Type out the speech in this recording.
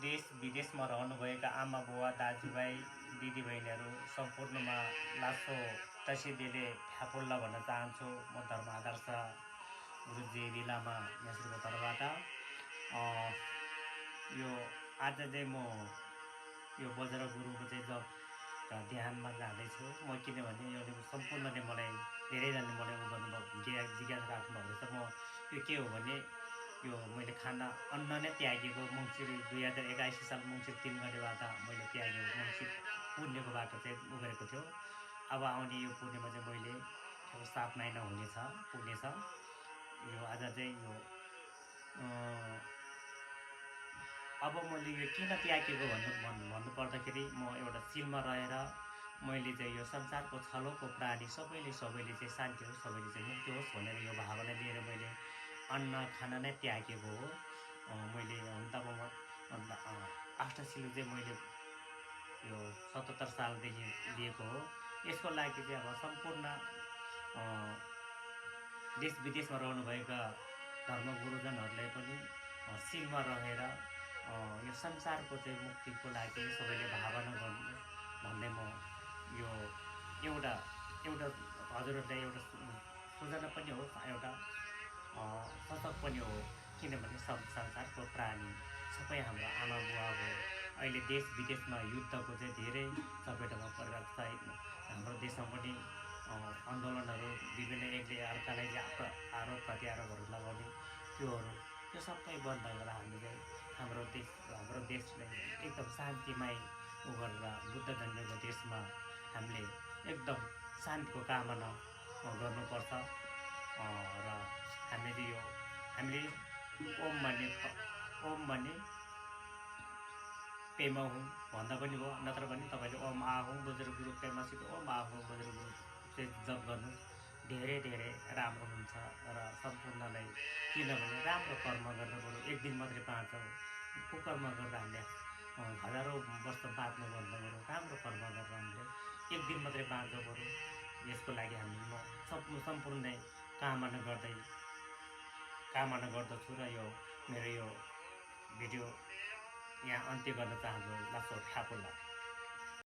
देश विदेशमा रहनुभएका आमा बुवा दाजुभाइ दिदीबहिनीहरू सम्पूर्णमा लासो तसिदेले फ्यापुल्ला भन्न चाहन्छु। म धर्म आदर्श गुरुजी लामा मेसुरको तर्फबाट यो आज चाहिँ म यो बजार गुरुको चाहिँ जब ध्यानमा जाँदैछु म, किनभने यो सम्पूर्णले मलाई धेरैजनाले मलाई उ गर्नुभयो, जिज्ञासा राख्नुभएको छ। म यो के हो भने यो मैले खाना अन्न नै त्यागेको मङ्सिर 2081 साल मङ्सिर 3 गतेबाट मैले त्यागेको मङ्सिर पुण्यको बाटो चाहिँ उगरेको थियो। अब आउने यो पुण्यमा चाहिँ मैले 7 महिना हुनेछ पुग्नेछ। यो आज चाहिँ यो अब मैले यो किन त्यागेको भन्नु पर्दाखेरि म एउटा चिलमा रहेर मैले चाहिँ यो संसारको छलोको प्राणी सबैले चाहिँ शान्ति होस्, सबैले चाहिँ मुक्ति होस् भनेर यो भावना लिएर मैले अन्न खाना नै त्यागेको हो। मैले हुन त अब अष्टशिला चाहिँ मैले यो 77 सालदेखि लिएको हो। यसको लागि चाहिँ अब सम्पूर्ण देश विदेशमा रहनुभएका धर्म गुरुजनहरूलाई पनि शिलमा रहेर यो संसारको चाहिँ मुक्तिको लागि सबैले भावना गर्नु भन्ने म यो एउटा हजुरहरूलाई एउटा सूचना पनि हो, एउटा सशक्त पनि हो। किनभने संसारको प्राणी सबै हाम्रो आमा बुवा हो। अहिले देश विदेशमा युद्धको चाहिँ धेरै चपेटमा परिरहेको छ। हाम्रो देशमा पनि आन्दोलनहरू विभिन्न एकले अर्कालाई आरोप प्रत्यारोपहरू लगाउने त्यो सबै बन्द गरेर हामीले हाम्रो देशलाई एकदम शान्तिमय उ गरेर बुद्ध जन्मेको देशमा हामीले एकदम शान्तिको कामना गर्नुपर्छ। र हामीले ओम भन्ने पेमा हुँ भन्दा पनि हो, नत्र पनि तपाईँले ओम आहुँ बज्र गुरु पेमासित ओम आहुँ बज्र गुरु चाहिँ जप गर्नु धेरै राम्रो हुन्छ। र सम्पूर्णलाई किनभने राम्रो कर्म गर्न बरु एक दिन मात्रै बाँच्छौँ, कुकर्म गरेर हामीले हजारौँ वर्ष बाँच्नु भन्दा बरु राम्रो कर्म गरेर हामीले एक दिन मात्रै बाँच्छौँ बरु। यसको लागि हामी सम्पूर्ण कामना गर्दछु। र यो मेरो यो भिडियो यहाँ अन्त्य गर्न चाहन्छु। लासो फ्यापुल्ला।